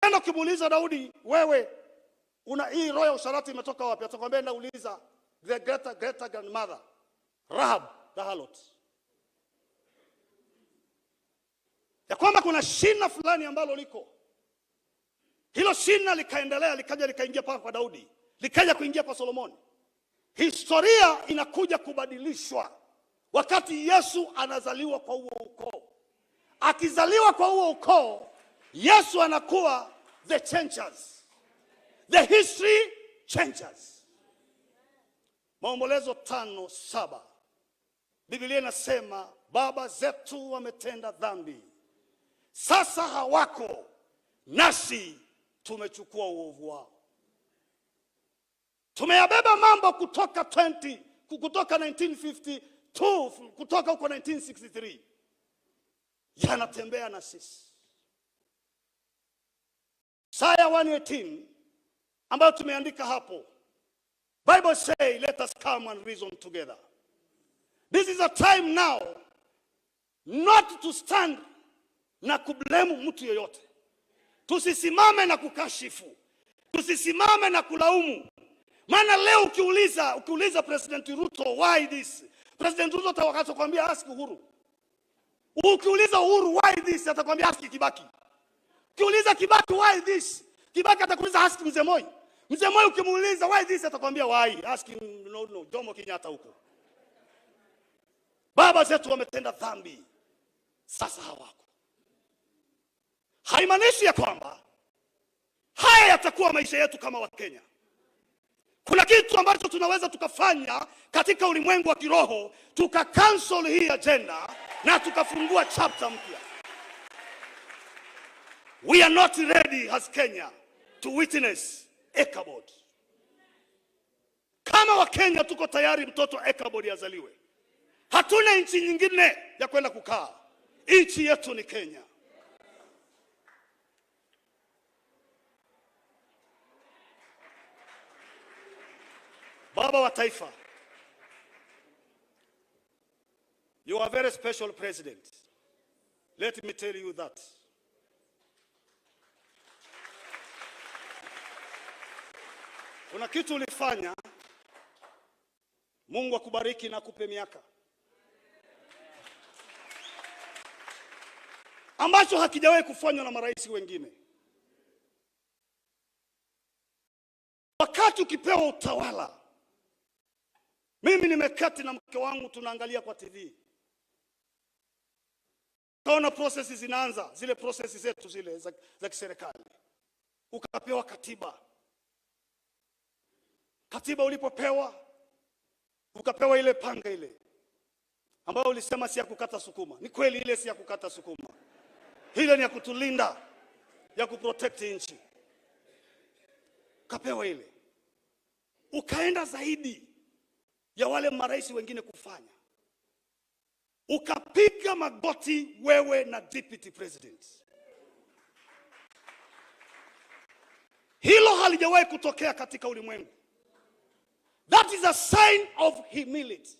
Ukienda ukimuuliza Daudi, wewe una hii roho ya usharati imetoka wapi? Atakwambia nauliza the greater greater grandmother Rahab the harlot. Ya kwamba kuna shina fulani ambalo liko. Hilo shina likaendelea, likaja likaingia paka kwa Daudi, likaja kuingia kwa Solomoni. Historia inakuja kubadilishwa wakati Yesu anazaliwa kwa huo ukoo. Akizaliwa kwa huo ukoo, Yesu anakuwa the changers, the history changers. Maombolezo 5:7, Biblia inasema baba zetu wametenda dhambi, sasa hawako, nasi tumechukua uovu wao. Tumeyabeba mambo kutoka 20, kutoka 1952, kutoka huko 1963, yanatembea na sisi. Isaya 118 ambayo tumeandika hapo, Bible say, let us come and reason together. This is a time now not to stand na kublame mtu yoyote. Tusisimame na kukashifu, tusisimame na kulaumu. Maana leo ukiuliza President Ruto why this, President Ruto atakwambia ask Uhuru. Ukiuliza Uhuru why this, atakwambia ask Kibaki. Ukiuliza Kibaki why this, Kibaki atakuuliza ask Mzee Moi. Mzee Moi ukimuuliza why this, atakwambia why ask no, no, Jomo Kenyatta huko. Baba zetu wametenda dhambi, sasa hawako. Haimaanishi ya kwamba haya yatakuwa maisha yetu kama Wakenya. Kuna kitu ambacho tunaweza tukafanya katika ulimwengu wa kiroho, tuka cancel hii agenda na tukafungua chapter mpya. We are not ready as Kenya to witness Ichabod. Kama Wakenya tuko tayari mtoto Ichabod azaliwe. Hatuna nchi nyingine ya kwenda kukaa. Nchi yetu ni Kenya. Baba wa taifa, you are very special president. Let me tell you that. Kuna kitu ulifanya, Mungu akubariki na akupe miaka, ambacho hakijawahi kufanywa na marais wengine. Wakati ukipewa utawala, mimi nimeketi na mke wangu tunaangalia kwa TV, kaona processes zinaanza, zile processes zetu zile za kiserikali. Ukapewa katiba. Katiba ulipopewa, ukapewa ile panga ile ambayo ulisema si ya kukata sukuma. Ni kweli ile si ya kukata sukuma. Ile ni ya kutulinda, ya kuprotect nchi. Ukapewa ile. Ukaenda zaidi ya wale marais wengine kufanya. Ukapiga magoti wewe na deputy president. Hilo halijawahi kutokea katika ulimwengu. That is a sign of humility.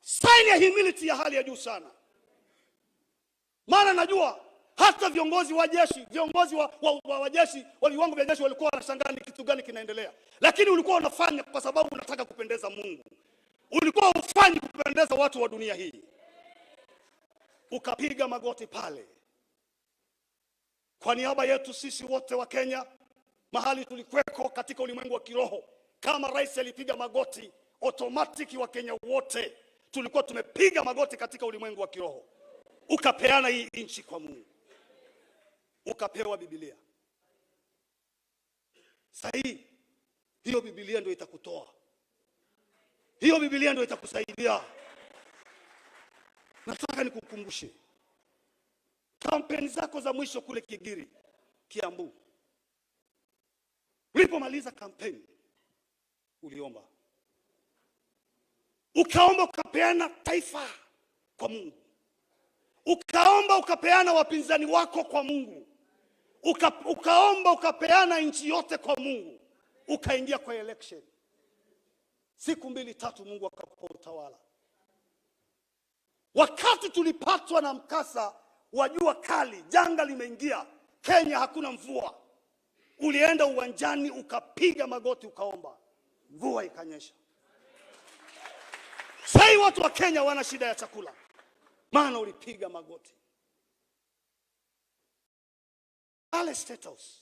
Sign ya humility ya hali ya juu sana. Maana najua hata viongozi wa jeshi, viongozi wa jeshi, wa viwango vya jeshi walikuwa wanashangaa ni kitu gani kinaendelea. Lakini ulikuwa unafanya kwa sababu unataka kupendeza Mungu. Ulikuwa hufanyi kupendeza watu wa dunia hii. Ukapiga magoti pale kwa niaba yetu sisi wote wa Kenya, mahali tulikweko katika ulimwengu wa kiroho. Kama rais alipiga magoti, automatic wa Kenya wote tulikuwa tumepiga magoti katika ulimwengu wa kiroho. Ukapeana hii nchi kwa Mungu. Ukapewa Biblia. Sahi, hiyo Biblia ndio itakutoa. Hiyo Biblia ndio itakusaidia. Nataka nikukumbushe kampeni zako za mwisho kule Gigiri, Kiambu. Ulipomaliza kampeni, uliomba. Ukaomba ukapeana taifa kwa Mungu. Ukaomba ukapeana wapinzani wako kwa Mungu. Ukaomba ukapeana nchi yote kwa Mungu. Ukaingia kwa election. Siku mbili tatu Mungu akakupa utawala. Wakati tulipatwa na mkasa wa jua kali, janga limeingia, Kenya hakuna mvua. Ulienda uwanjani ukapiga magoti ukaomba, mvua ikanyesha. Sasa watu wa Kenya wana shida ya chakula, maana ulipiga magoti. Pale State House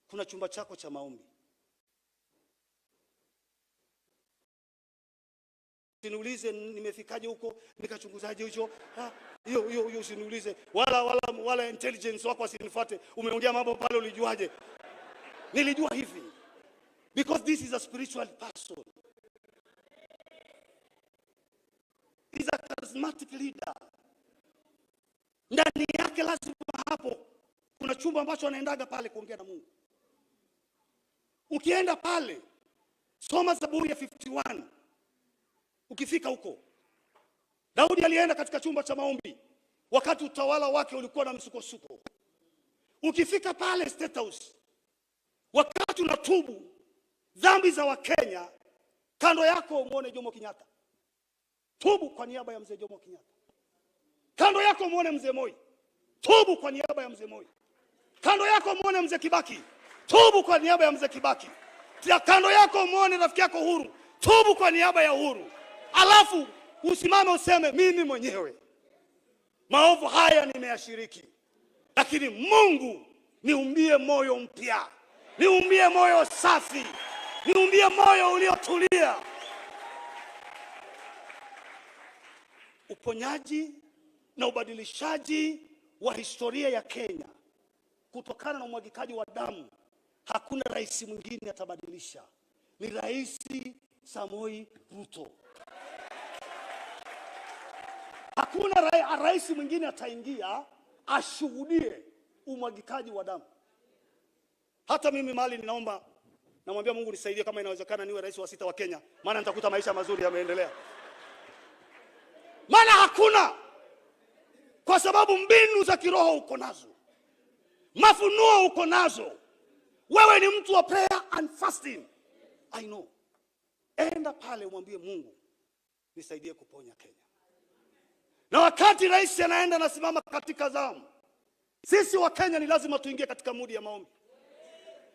kuna chumba chako cha maombi. Usiniulize nimefikaje huko, nikachunguzaje hicho. Hiyo hiyo hiyo usiniulize, wala intelligence wako wasinifuate. Umeongea mambo pale, ulijuaje? Nilijua hivi because this is a spiritual person. He's a charismatic leader. Ndani yake lazima hapo kuna chumba ambacho anaendaga pale kuongea na Mungu. Ukienda pale, soma Zaburi ya 51. Ukifika huko, Daudi alienda katika chumba cha maombi wakati utawala wake ulikuwa na msukosuko. Ukifika pale State House, wakati unatubu dhambi za Wakenya, kando yako muone Jomo Kenyatta. Tubu kwa niaba ya mzee Jomo Kenyatta. Kando yako muone mzee Moi. Tubu kwa niaba ya mzee Moi. Kando yako muone mzee Kibaki. Tubu kwa niaba ya mzee Kibaki. Kando yako muone rafiki yako Uhuru. Tubu kwa niaba ya Uhuru. Alafu usimame useme, mimi mwenyewe maovu haya nimeyashiriki, lakini Mungu niumbie moyo mpya, niumbie moyo safi, niumbie moyo uliotulia. Uponyaji na ubadilishaji wa historia ya Kenya kutokana na umwagikaji wa damu, hakuna rais mwingine atabadilisha, ni Rais Samoei Ruto. Hakuna rais mwingine ataingia ashuhudie umwagikaji wa damu. Hata mimi mali ninaomba, namwambia Mungu nisaidie, kama inawezekana niwe rais wa 6 wa Kenya, maana nitakuta maisha mazuri yameendelea. Maana hakuna, kwa sababu mbinu za kiroho uko nazo, mafunuo uko nazo. Wewe ni mtu wa prayer and fasting. I know. Enda pale umwambie Mungu nisaidie kuponya Kenya. Na wakati rais anaenda nasimama katika zamu, sisi wa Kenya ni lazima tuingie katika mudi ya maombi.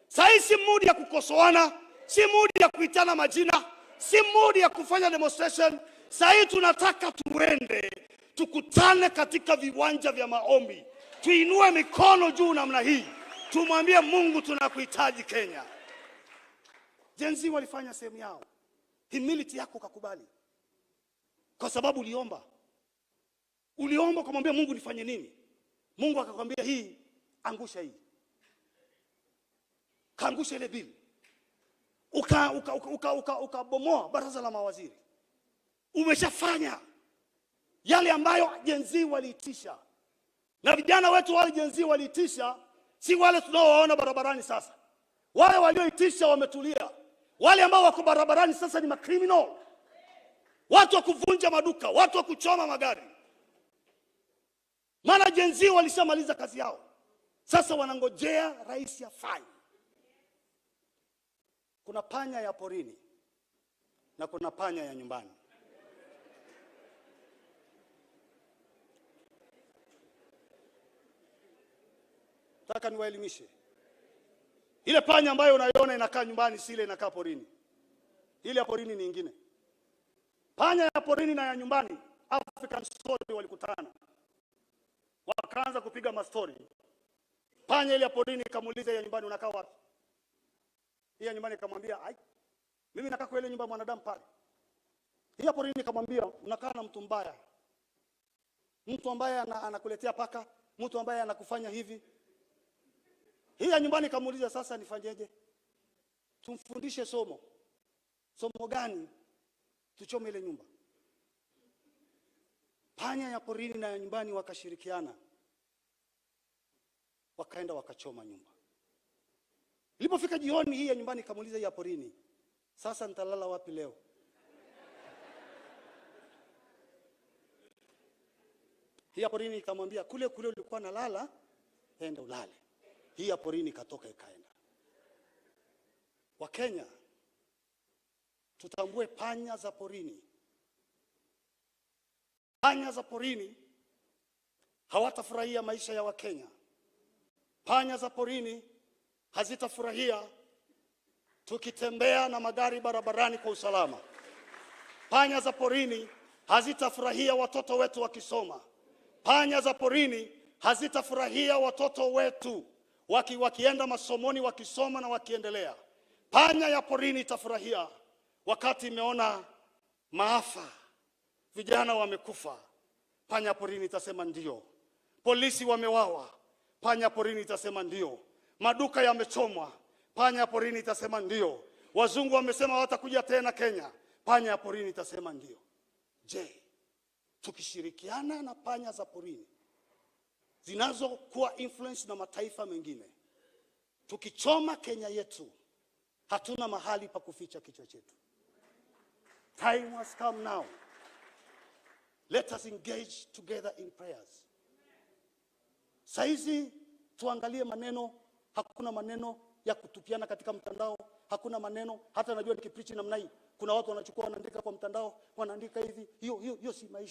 Sasa si mudi ya kukosoana, si mudi ya kuitana majina, si mudi ya kufanya demonstration. Sasa tunataka tuende tukutane katika viwanja vya maombi, tuinue mikono juu namna hii, tumwambie Mungu tunakuhitaji Kenya. Gen Z walifanya sehemu yao. Humility yako ukakubali, kwa sababu uliomba. Uliomba kumwambia Mungu nifanye nini? Mungu akakwambia hii, angusha hii. Kaangusha ile bili. Ukabomoa baraza la mawaziri. Umeshafanya yale ambayo Gen Z waliitisha. Na vijana wetu wale Gen Z waliitisha, si wale tunaowaona barabarani sasa. Wale walioitisha wametulia. Wale ambao wako barabarani sasa ni macriminal. Watu wa kuvunja maduka, watu wa kuchoma magari. Maana Gen Z walishamaliza kazi yao. Sasa wanangojea rais afanye. Kuna panya ya porini na kuna panya ya nyumbani. Nataka niwaelimishe. Ile panya ambayo unaiona inakaa nyumbani si ile inakaa porini. Ile ya porini ni nyingine. Panya ya porini na ya nyumbani, African story walikutana. Wakaanza kupiga mastori. Panya ile ya porini ikamuuliza ya nyumbani, unakaa wapi? Hii ya nyumbani ikamwambia, ai, mimi nakaa kwa ile nyumba ya mwanadamu pale. Hii ya porini ikamwambia, unakaa na mtu mbaya. Mtu ambaye anakuletea paka, mtu ambaye anakufanya hivi. Hii ya nyumbani ikamuuliza, sasa nifanyeje? Tumfundishe somo. Somo gani? Tuchome ile nyumba. Panya ya porini na ya nyumbani wakashirikiana. Wakaenda wakachoma nyumba. Ilipofika jioni, hii ya nyumbani ikamuuliza hii ya porini, sasa nitalala wapi leo? Hii ya porini ikamwambia, kule kule ulikuwa nalala, enda ulale. Hii ya porini ikatoka ikaenda. Wakenya, tutambue panya za porini. Panya za porini hawatafurahia maisha ya Wakenya. Panya za porini hazitafurahia tukitembea na magari barabarani kwa usalama. Panya za porini hazitafurahia watoto wetu wakisoma. Panya za porini hazitafurahia watoto wetu wakienda masomoni, wakisoma na wakiendelea. Panya ya porini itafurahia wakati imeona maafa, vijana wamekufa. Panya porini itasema ndio. Polisi wamewawa, panya porini itasema ndio. Maduka yamechomwa, panya porini itasema ndio. Wazungu wamesema hawatakuja tena Kenya, panya ya porini itasema ndio. Je, tukishirikiana na panya za porini zinazokuwa influence na mataifa mengine, tukichoma Kenya yetu, hatuna mahali pa kuficha kichwa chetu. Time has come now. Let us engage together in prayers. Saizi tuangalie maneno, hakuna maneno ya kutupiana katika mtandao, hakuna maneno. Hata najua nikipreach namna hii, kuna watu wanachukua wanaandika kwa mtandao, wanaandika hivi. Hiyo hiyo hiyo si maisha.